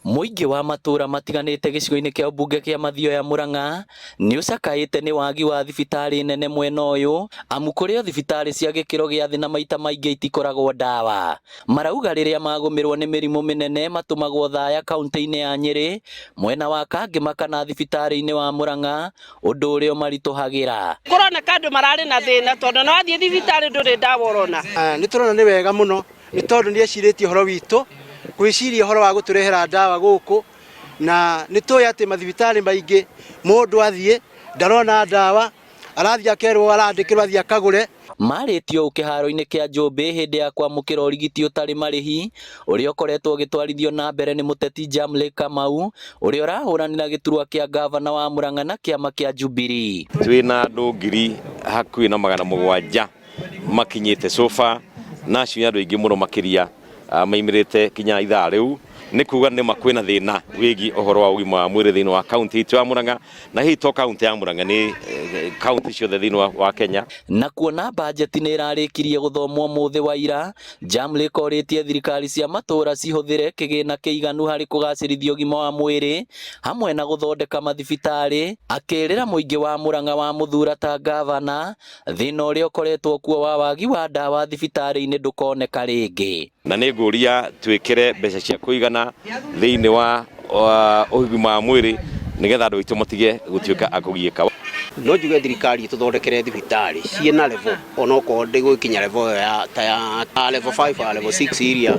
Mũingĩ wa matũra matiganĩte gĩcigo-inĩ kĩa ũmbunge kĩa Mathioya Murang'a nĩ ũcakaĩte nĩ wagi wa thibitarĩ nene mwena ũyũ, amu kũrĩ o thibitarĩ cia gĩkĩro gĩa thĩ na maita maingĩ itikoragwo ndawa. Marauga rĩrĩa magũmĩrwo nĩ mĩrimũ mĩnene matũmagwo Thaya kaunti-inĩ ya Nyĩrĩ, mwena wa Kangĩma kana thibitarĩ-inĩ wa Murang'a, ũndũ ũrĩa ũmaritũhagĩra. Kũroneka andũ mararĩ na thĩna tondũ no wathiĩ thibitarĩ ndũrĩ ndawa ũrona. Nĩ tũrona nĩ wega mũno nĩ tondũ nĩ ecirĩtie ũhoro witũ, gwĩciria ũhoro wa gũtũrehera ndawa gũkũ, na nĩ tũĩ atĩ mathibitarĩ maingĩ mũndũ athiĩ ndarona ndawa, arathiĩ akerwo arandĩkĩrwo athiĩ akagũre. Marĩtio ũũ kĩharo-inĩ kĩa Njũmbĩ hĩndĩ ya kwamũkĩra ũrigiti ũtarĩ marĩhi ũrĩa ũkoretwo ũgĩtwarithio na mbere nĩ mũteti Jamley Kamau ũrĩa ũrahũranĩra gĩturwa kĩa ngavana wa Murang'a na kĩama kĩa Jubilee. Twĩna andũ 7,700 makinyĩte sofa na acio nĩ andũ aingĩ mũno makĩria maimĩrĩte kinya ithaa rĩu. Nĩ kuga nĩ ma kwĩna thĩna wĩgiĩ ũhoro wa ũgima wa mwĩrĩ thĩinĩ wa kaunti itũ ya Murang'a, na hihi to kaunti ya Murang'a, nĩ kaunti ciothe thĩinĩ wa Kenya. Na kuona bajeti nĩ ĩrarĩkirie gũthomwo mũthĩ wa ira, Jamley orĩtie thirikari cia matũra cihũthĩre kĩgĩna kĩiganu harĩ kũgacĩrithia ũgima wa mwĩrĩ hamwe na gũthondeka mathibitarĩ, akĩrĩra mũingĩ wa Murang'a wa mũthura ta ngavana thĩna ũrĩa ũkoretwo kuo wa wagi wa ndawa thibitarĩ-inĩ ndũkoneka rĩngĩ. Na nĩ ngũria twĩkĩre mbeca cia kũigana thĩinĩ wa ũgima wa mwĩrĩ nĩgetha andũ aitũ matige gũtuĩka a kũgiĩka. No njuge thirikari ĩtũthondekere thibitarĩ ciĩna level, onokorwo ndĩgũgĩkinya level ĩyo ya ta ya level 5 a level 6 iria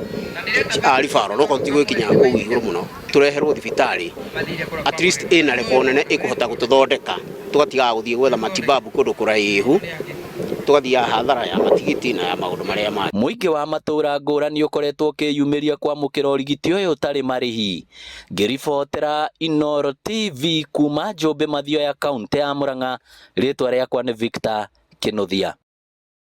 a referral, onokorwo tũtigũgĩkinya kũu igũrũ mũno, tũreherwo thibitarĩ at least ĩna level nene ĩkũhota gũtũthondeka, tũgatigaga gũthiĩ gwetha matibabu kũndũ kũraihu, tũgathiaga hathara ya matigiti na ya maũndũ marĩa mangĩ. Mũingĩ wa matũra ngũrani ũkoretwo ũkĩyumĩria kwamũkĩra ũrigiti ũyũ ũtarĩ marĩhi. Ngĩribotera Inooro TV kuma Njũmbĩ Mathioya, kaũntĩ ya Murang'a, rĩtwa rĩakwa nĩ Victor Kĩnuthia.